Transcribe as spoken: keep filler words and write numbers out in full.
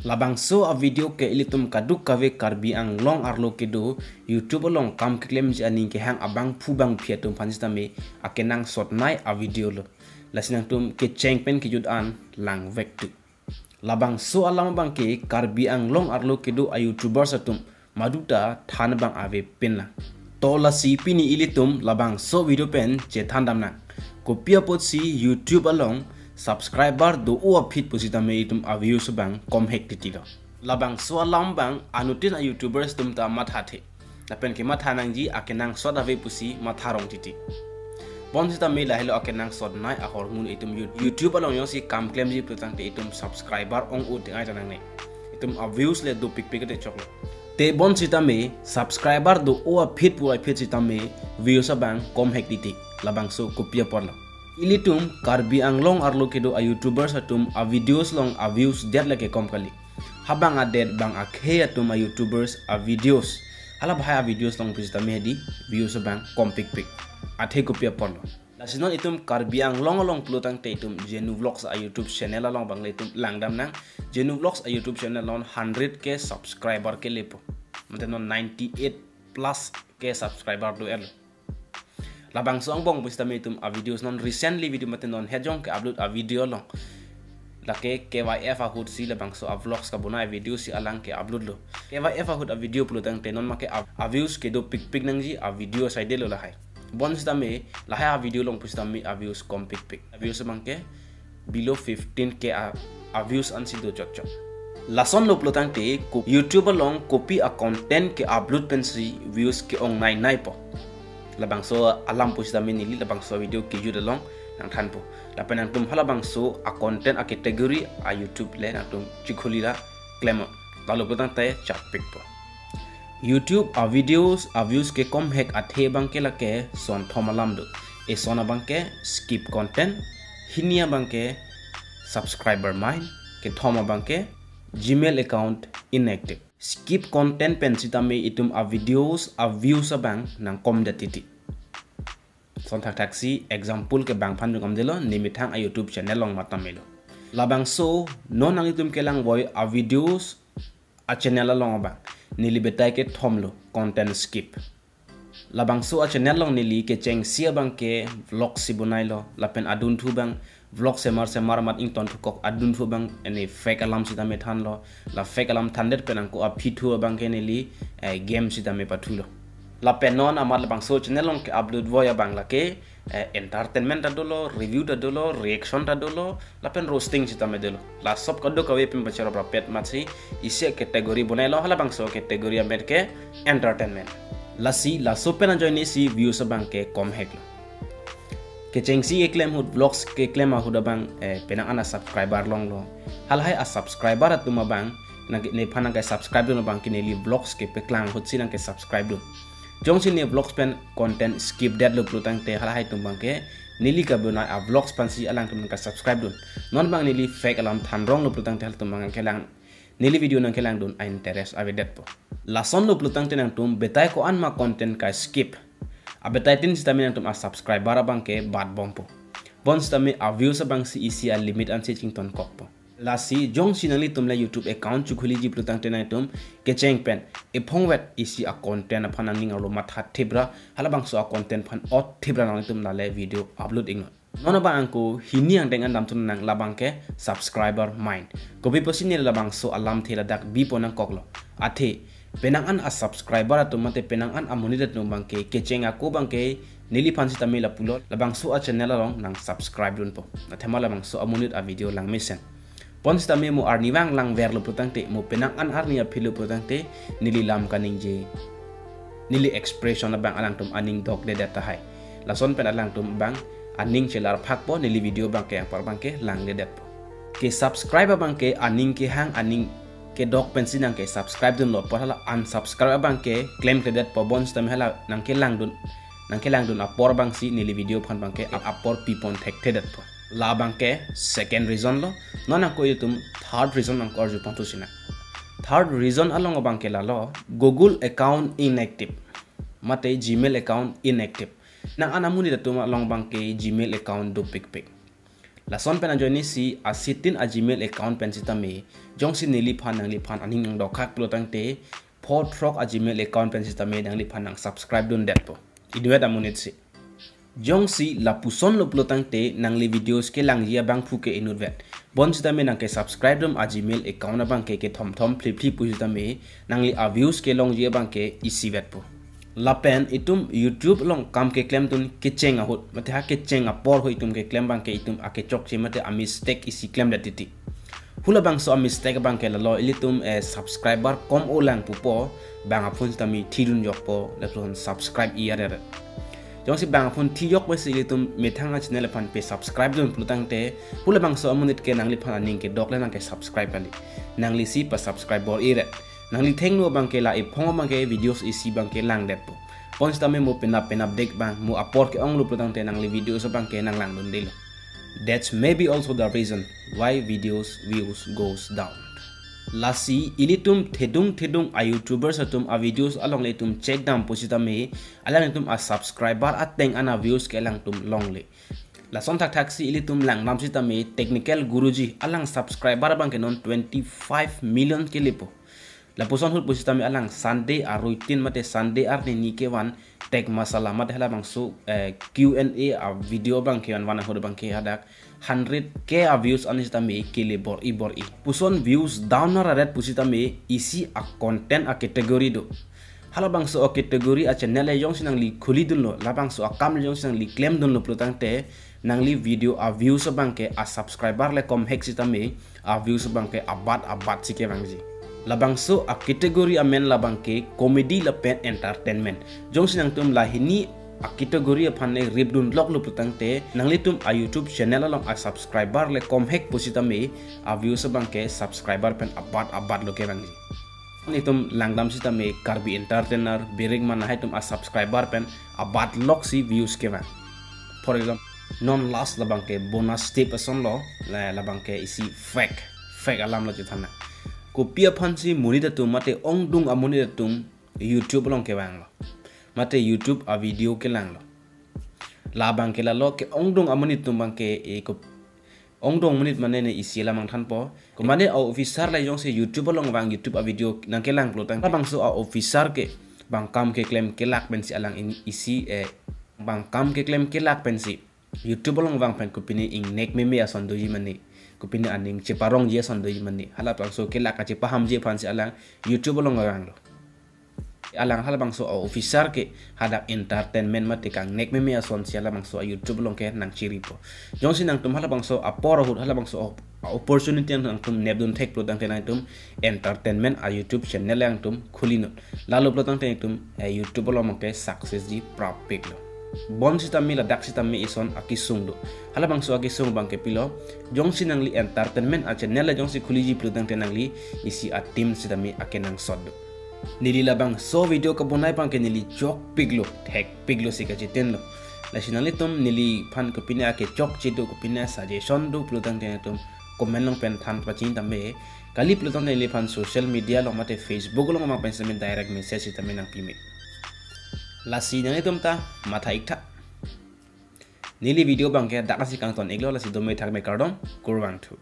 Labangso a-video ke ilitum kadokave Karbi Anglong arlo kedo YouTube along kam keklemji aning kehang abangphu bangphi atum aphan sitame akenangsot nei a-video lo. Lasi nangtum kecheng pen kejut an langvek tu. Labangso alam abangke Karbi Anglong arlo kedo a-YouTubers atum maduta than abang avepin lang. To lasi pini ilitum labangso video pen chethan damnang. Kopi apotsi YouTube along subscriber do-o aphi pusitame itum a-views abang komhek titi lo. Labangso alam abang anuttin a-YouTubers atum ta mathathe. Lapen kematha nangji akenangsot ave pusi matharong titi. Bonsitame lahelo akenangsot nei ahormu itum You-, YouTube along jongsi kam klemji putangte itum subscriber ong-o tengai ta nangne. Itum a-views le dopikpik te choklo. Te bonsitame subscriber do-o aphi pu aphi sitame views abang komhek titi. Labangso kopi apotlo. Ilitum Karbi Anglong arlo kedo a-YouTubers atum a-videos along a-views det lake kom kali. Habang adet bang akhei atum a-YouTubers a-videos. Hala bahai a-videos along pusitame hedi views abang kompikpik. Athe kopi apotlo. Lasi non itum Karbi Anglong along pulotangte itum Jenu Vlogs a-YouTube channel along abang le itum lang damnang. Jenu Vlogs a-YouTube channel non hundred K subscriber kelepo. Mate non ninety eight plus K subscriber do-etlo. Labangso angbong pusitame itum a-videos non recently video mate non hejong ke-upload a-video along. Lake K Y F ahut si labangso a-vlogs kabonai a-video si alang ke-upload lo. K Y F ahut a-video pulotangte non make a-, a-views kedopikpik nangji a-video asai detlo lahai. Bonsitame lahai a-video along pusitame a-views kompikpik. A-views abangke below fifteen K a, a-views ansi do chotchot. Lasonlo pulotangte ko-, YouTube along kopi a-content ke-upload pensi views ke-ong nei neipo. Labangso alam pusitame neli labangso video kejut along nangthanpo. Lapen nangtum halabangso a-content a-category a-YouTube le nangtum chikhuli ra klem. Lalo pulotangte chapikpo. YouTube a-videos a-views kekomhek athe abangke lake sonthom alam do. Eson abangke skip content, hini abangke subscriber main, kethom abangke Gmail account inactive. Skip content pen sitame itum a-videos a-views abang nangkomdet titi. Son thakthak si example ke bang aphan jong kamdelo, nemethang a-YouTube channel along matamelo. Labangso non nanglitum kelang voi a-videos a-channel along abang neli betai kethom lo, content skip. Labangso a-channel along neli kechengsi abangke vlog si bonailo, lapen adunthu abang vlog semar semar amat ingtonthukok adunthu abang ene fake alam sitame thanlo. La fake alam thandet pen angko aphi thu abangke neli, eh, game sitame pathulo. Lapen non amat labangso channel along ke-upload voi abang lake, eh, entertainment ta dolo, review ta dolo, reaction ta dolo, lapen roasting sitame dolo. La sob kadokave pen bacherop rapet amatsi isi category bonailo, halabangso category amen ke entertainment. Lasi laso pen ajoine si views abangke komheklo. Kechengsi keklem ahut, vlogs keklem ahut abang, eh, penang an a-subscriber longlo. Halahai a-subscriber atum abang nang nephan nangke-subscribe dun abangke neli vlogs kepeklang ahutsi nangke-subscribe dun. Jongsi ne vlogs pen content skip detlo pulotangte halahai atum abangke neli kabonai a-vlogs aphansi alangtum nangke-subscribe dun. Non abang neli fake alam thanronglo pulotangte halatum abang kelang, neli video nangkelangdun a-interest avedetpo. Lasonlo pulotangte nangtum betai ko-an ma content ke-skip, abetai tin sitame nangtum a-subscriber abangke batbompo. Bonsitame a-views abangsi isi a-limit ansi chingtonkokpo. Lasi jongsi nanglitum le YouTube account chikhuliji pulotangte nangtum kecheng pen ephongvet isi a-content aphan aning arlo mathathip ra, halabangso a-content aphan otthip ra nanglitum lale video upload iknon. Non abang angko hini angdeng an damthu nang, labangke subscriber main. Kopi pusi ne labangso alamthe ladak bipo nangkoklo. Athe penang an a-subscriber atum mate penang an amonit atum abangke kecheng ako abangke neliphan sitame lapulo, labangso a-channel along nang-subscribe dunpo. Athema labangso amonit a-video langmesen. Bonsitame mo arnivang langverlo pulotangte, mo penang an arni aphi lo pulotangte, neli lam kaningje, neli expression abang alangtum aning dokdedet tahai. Lason pen alangtum abang aning chelarphakpo, neli video abangke anpar abangke langledetpo. Ke-subscribe abangke aning kehang, aning kedok pensi nangke-subscribe dunlo apot hala unsubscribe abangke klemkledetpo, bonsitame hala nangkelangdun, nangkelangdun apor abangsi neli video aphan abangke ap-, apor pipon thekthedetpo. Labangke second reason lo. Non angko itum third reason angko arju pangthu sinang. Third reason along abangke lalo, Google account inactive mate Gmail account inactive. Nang an amonit atum along abangke Gmail account dopikpik. Lason pen ajoine si asitin a Gmail account pen sitame, jongsi neliphan nangliphan aning nangdokhak pulo tangte, pho throk a Gmail account pen sitame nangliphan nang subscribe dundetpo. Inutvet amonit si. Jongsi lapuson lo pulo tangte nangli videos kelangji abangphu ke inutvet. Bonsitame nangke subscribe dun a Gmail account abangke kethom thom phli phli pusitame nangli a views kelongji abangke isivetpo. Lapen itum YouTube along kam keklemdun kecheng ahut, mate ha kecheng apor ho itum keklem abangke itum akechokche mate a mistake isi klemdet titi. Halabangso a mistake abangke lalo, ilitum, eh, subscriber kom-o lang pupo, bang aphun sitame thidun jokpo, lapuson subscribe i arere. Jongsi bang aphun thijok pensi ilitum methang a channel aphan pe subscribe dun pulo tangte, halabangso amonit ke nangliphan aning kedok le nangke subscribe kali. Nangli si pa subscribe bor-iret. Nangli thengno abangke la ephong abangke videos isi abangke langdetpo. Bonsitame mo penap penap dek abang, mo apor ke-ong lo pulo tangte nangli videos abangke nanglangdundelo. That's maybe also the reason why videos views goes down. Lasi ilitum thedung thedung a YouTubers atum a videos along le itum check dam pusitame, alanglitum a subscriber ateng an a views ke alangtum longle. Lason thakthak si ilitum langdam sitame Technical Guruji alang subscriber abangke non twenty-five million kelepo. Lapuson ahut pusitame alang Sunday arutin mate Sunday arni ni kevan Tech Masala mate halabangso, eh, Q and A a video abangke van van ahut abangke hadak hundred K a views an sitame kele bor-i bor-i. Puson views down nararet pusitame isi a content a category do. Halabangso a category a channel le jongsi nangli khulidunlo, labangso akam le jongsi nangli klemdunlo pulo tangte, nangli video a views abangke a subscriber le komhek sitame a views abangke abat abat si kevangji. Labangso a category amen labangke comedy lapen entertainment. Jongsi nangtum lahini a category aphan le ripdun loklo pulo tangte, nanglitum a YouTube channel along a subscriber le komhek pusitame a views abangke subscriber pen abat abat lo kevangji. Itum langdam sitame Karbi entertainer, Birik Mana hai atum a subscriber pen abat lok si views kevang. For example, non last labangke Bonus Tip ason lo, la, labangke isi fake, fake alam lo chethana. Kopi aphansi monit atum mate ongdung amonit atum YouTube along kevanglo. Mate YouTube a video kelanglo. Labangke lalo ke-ongdung amonit atum abangke e ko ongdung amonit mane ne isi alam nangthanpo. Komane a officer le jongsi YouTube along vang YouTube a video nangkelang pulo tangte, labangso a officer ke bang kam keklem kelak pensi alang in isi, eh, bang kam keklem kelak pensi YouTube along vang pen kopine ingnek meme ason doji mane, kopine aning cheparongji ason doji mane, halabangso kelak kachepahamji aphansi alang YouTube along vanglo. Alang halabangso a officer ke hadak entertainment mate kangnek meme ason si halabangso a YouTube along ke nangchiripo. Jongsi nangtum halabangso apor ahut halabangso a opportunity nangtum nepdun thek pulo tangte nangtum entertainment a YouTube channel nangtum khulinot. Lalo pulo tangte nangtum, eh, YouTube along ke success ji prapiklo. Bonsitame ladak sitame ison akesung do. Halabangso akesung abangke pilo, jongsi nangli entertainment a channel le jongsi khuliji pulo tangte nangli isi a team sitame akenangsot do. Neli labangso video kabonai abangke neli chokpiklo, thekpiklo si kachitinlo. Lasi nanglitum neliphan kopine akechokche do, kopine suggestion do pulo tangte nangtum comment along pen than pachini tame, kali pulo tangte neliphan social media along mate Facebook along abang pen sitame direct message sitame nangpime. Lasi nanglitum ta matha iktha. Neli video abangke dak-an si kangton iklo, lasi dome thakme kardom, kurvangthu.